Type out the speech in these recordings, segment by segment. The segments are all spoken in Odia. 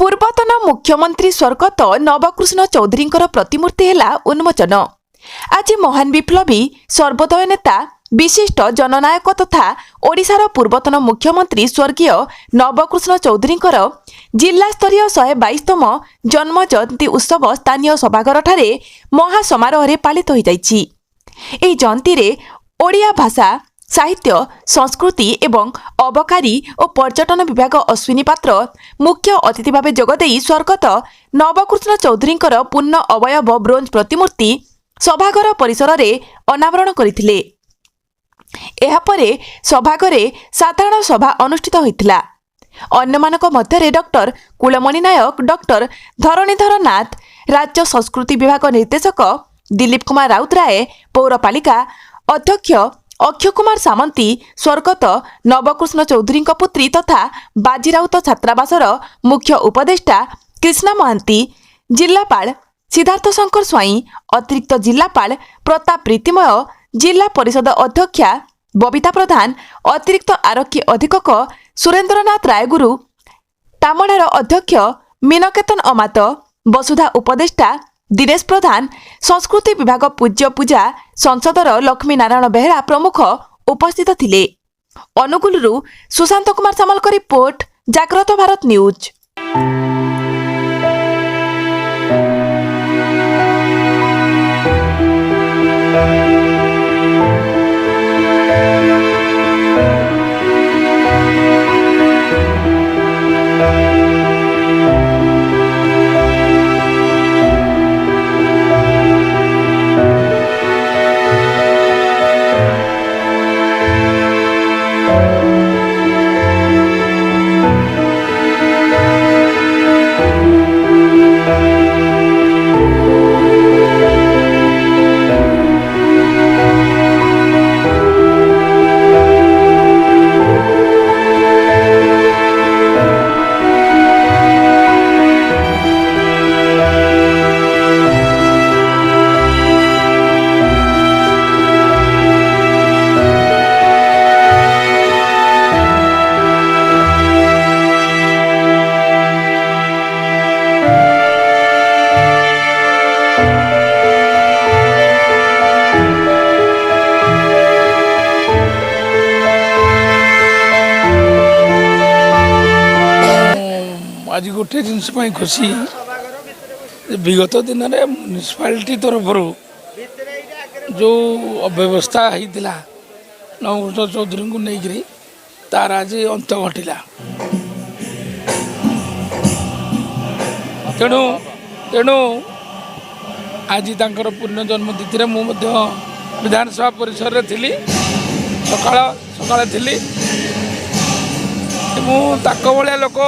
ପୂର୍ବତନ ମୁଖ୍ୟମନ୍ତ୍ରୀ ସ୍ୱର୍ଗତ ନବକୃଷ୍ଣ ଚୌଧୁରୀଙ୍କର ପ୍ରତିମୂର୍ତ୍ତି ହେଲା ଉନ୍ମୋଚନ। ଆଜି ମହାନ ବିପ୍ଳବୀ, ସର୍ବୋଦୟ ନେତା, ବିଶିଷ୍ଟ ଜନନାୟକ ତଥା ଓଡ଼ିଶାର ପୂର୍ବତନ ମୁଖ୍ୟମନ୍ତ୍ରୀ ସ୍ୱର୍ଗୀୟ ନବକୃଷ୍ଣ ଚୌଧୁରୀଙ୍କର ଜିଲ୍ଲାସ୍ତରୀୟ 122ତମ ଜନ୍ମ ଜୟନ୍ତୀ ଉତ୍ସବ ସ୍ଥାନୀୟ ସଭାଘରଠାରେ ମହାସମାରୋହରେ ପାଳିତ ହୋଇଯାଇଛି। ଏହି ଜୟନ୍ତୀରେ ଓଡ଼ିଆ ଭାଷା, ସାହିତ୍ୟ, ସଂସ୍କୃତି ଏବଂ ଅବକାରୀ ଓ ପର୍ଯ୍ୟଟନ ବିଭାଗ ଅଶ୍ୱିନୀ ପାତ୍ର ମୁଖ୍ୟ ଅତିଥି ଭାବେ ଯୋଗଦେଇ ସ୍ୱର୍ଗତ ନବକୃଷ୍ଣ ଚୌଧୁରୀଙ୍କର ପୂର୍ଣ୍ଣ ଅବୟବ ବ୍ରୋଞ୍ଜ ପ୍ରତିମୂର୍ତ୍ତି ସଭାଘର ପରିସରରେ ଅନାବରଣ କରିଥିଲେ। ଏହାପରେ ସଭାଘରେ ସାଧାରଣ ସଭା ଅନୁଷ୍ଠିତ ହୋଇଥିଲା। ଅନ୍ୟମାନଙ୍କ ମଧ୍ୟରେ ଡକ୍ଟର କୁଳମଣି ନାୟକ, ଡକ୍ଟର ଧରଣୀଧର ନାଥ, ରାଜ୍ୟ ସଂସ୍କୃତି ବିଭାଗ ନିର୍ଦ୍ଦେଶକ ଦିଲ୍ଲୀପ କୁମାର ରାଉତରାୟ, ପୌରପାଳିକା ଅଧ୍ୟକ୍ଷ ଅକ୍ଷୟ କୁମାର ସାମନ୍ତି, ସ୍ୱର୍ଗତ ନବକୃଷ୍ଣ ଚୌଧୁରୀଙ୍କ ପୁତ୍ରୀ ତଥା ବାଜିରାଉତ ଛାତ୍ରାବାସର ମୁଖ୍ୟ ଉପଦେଷ୍ଟା କ୍ରିଷ୍ଣା ମହାନ୍ତି, ଜିଲ୍ଲାପାଳ ସିଦ୍ଧାର୍ଥ ଶଙ୍କର ସ୍ୱାଇଁ, ଅତିରିକ୍ତ ଜିଲ୍ଲାପାଳ ପ୍ରତାପ ପ୍ରୀତିମୟ, ଜିଲ୍ଲା ପରିଷଦ ଅଧ୍ୟକ୍ଷା ବବିତା ପ୍ରଧାନ, ଅତିରିକ୍ତ ଆରକ୍ଷୀ ଅଧୀକ୍ଷକ ସୁରେନ୍ଦ୍ରନାଥ ରାୟଗୁରୁ, ତାମଣାର ଅଧ୍ୟକ୍ଷ ମୀନକେତନ ଅମାତ, ବସୁଧା ଉପଦେଷ୍ଟା ଦିନେଶ ପ୍ରଧାନ, ସଂସ୍କୃତି ବିଭାଗ ପୂଜ୍ୟ ପୂଜା ସଂସଦର ଲକ୍ଷ୍ମୀ ନାରାୟଣ ବେହେରା ପ୍ରମୁଖ ଉପସ୍ଥିତ ଥିଲେ। ଅନୁଗୁଳରୁ ସୁଶାନ୍ତ କୁମାର ସାମଲଙ୍କ ରିପୋର୍ଟ, ଜାଗ୍ରତ ଭାରତ ନ୍ୟୁଜ୍। ଆଜି ଗୋଟିଏ ଜିନିଷ ପାଇଁ ଖୁସି ଯେ ବିଗତ ଦିନରେ ମ୍ୟୁନିସିପାଲିଟି ତରଫରୁ ଯେଉଁ ଅବ୍ୟବସ୍ଥା ହେଇଥିଲା ନବକୃଷ୍ଣ ଚୌଧୁରୀଙ୍କୁ ନେଇକରି, ତାର ଆଜି ଅନ୍ତ ଘଟିଲା। ତେଣୁ ଆଜି ତାଙ୍କର ପୂର୍ଣ୍ଣ ଜନ୍ମତିଥିରେ ମୁଁ ମଧ୍ୟ ବିଧାନସଭା ପରିସରରେ ଥିଲି, ସକାଳ ସକାଳେ ଥିଲି। ମୁଁ ତାଙ୍କ ଭଳିଆ ଲୋକ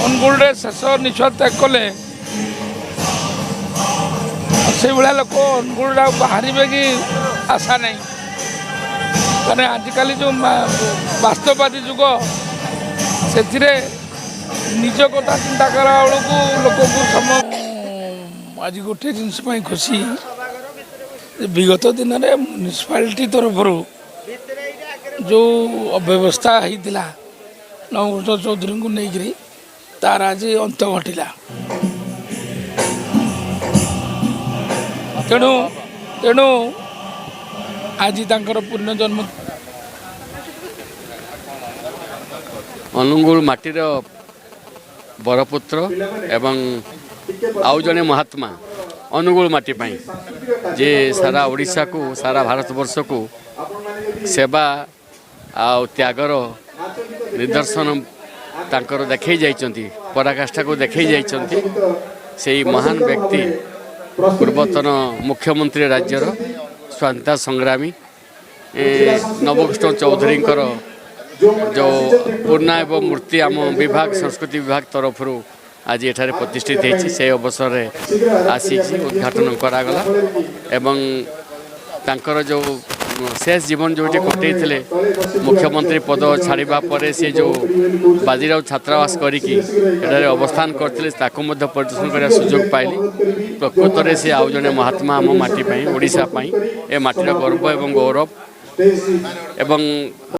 ଅନୁଗୁଳରେ ଶେଷ ନିଶ୍ୱାସ ତ୍ୟାଗ କଲେ, ସେଇଭଳିଆ ଲୋକ ଅନୁଗୁଳରେ ଆଉ ବାହାରିବେ କି ଆଶା ନାହିଁ। କାରଣ ଆଜିକାଲି ଯେଉଁ ବାସ୍ତବବାଦୀ ଯୁଗ, ସେଥିରେ ନିଜ କଥା ଚିନ୍ତା କଲା ବେଳକୁ ଲୋକଙ୍କୁ ସମ ଆଜି ଗୋଟିଏ ଜିନିଷ ପାଇଁ ଖୁସି ଯେ ବିଗତ ଦିନରେ ମ୍ୟୁନିସିପାଲିଟି ତରଫରୁ ଯେଉଁ ଅବ୍ୟବସ୍ଥା ହେଇଥିଲା ନବକୃଷ୍ଣ ଚୌଧୁରୀଙ୍କୁ ନେଇକରି, ତାର ଆଜି ଅନ୍ତ ଘଟିଲା। ତେଣୁ ଆଜି ତାଙ୍କର ପୂର୍ଣ୍ଣ ଜନ୍ମ ଅନୁଗୁଳ ମାଟିର ବରପୁତ୍ର ଏବଂ ଆଉ ଜଣେ ମହାତ୍ମା ଅନୁଗୁଳ ମାଟି ପାଇଁ, ଯେ ସାରା ଓଡ଼ିଶାକୁ, ସାରା ଭାରତବର୍ଷକୁ ସେବା ଆଉ ତ୍ୟାଗର ନିଦର୍ଶନ ତାଙ୍କର ଦେଖାଇ ଯାଇଛନ୍ତି, ପରାକାଷ୍ଠାକୁ ଦେଖାଇ ଯାଇଛନ୍ତି। ସେଇ ମହାନ ବ୍ୟକ୍ତି, ପୂର୍ବତନ ମୁଖ୍ୟମନ୍ତ୍ରୀ, ରାଜ୍ୟର ସ୍ୱାଧୀନତା ସଂଗ୍ରାମୀ ନବକୃଷ୍ଣ ଚୌଧୁରୀଙ୍କର ଯେଉଁ ପୂର୍ଣ୍ଣାୟବ ମୂର୍ତ୍ତି ଆମ ବିଭାଗ, ସଂସ୍କୃତି ବିଭାଗ ତରଫରୁ ଆଜି ଏଠାରେ ପ୍ରତିଷ୍ଠିତ ହେଇଛି, ସେହି ଅବସରରେ ଆସିଛି, ଉଦ୍ଘାଟନ କରାଗଲା। ଏବଂ ତାଙ୍କର ଯେଉଁ ଶେଷ ଜୀବନ ଯେଉଁଠି କଟେଇଥିଲେ, ମୁଖ୍ୟମନ୍ତ୍ରୀ ପଦ ଛାଡ଼ିବା ପରେ ସେ ଯେଉଁ ବାଜିରାଉତ ଛାତ୍ରାବାସ କରିକି ଏଠାରେ ଅବସ୍ଥାନ କରିଥିଲେ, ତାକୁ ମଧ୍ୟ ପରିଦର୍ଶନ କରିବା ସୁଯୋଗ ପାଇଲି। ପ୍ରକୃତରେ ସେ ଆଉ ଜଣେ ମହାତ୍ମା ଆମ ମାଟି ପାଇଁ, ଓଡ଼ିଶା ପାଇଁ, ଏ ମାଟିର ଗର୍ବ ଏବଂ ଗୌରବ ଏବଂ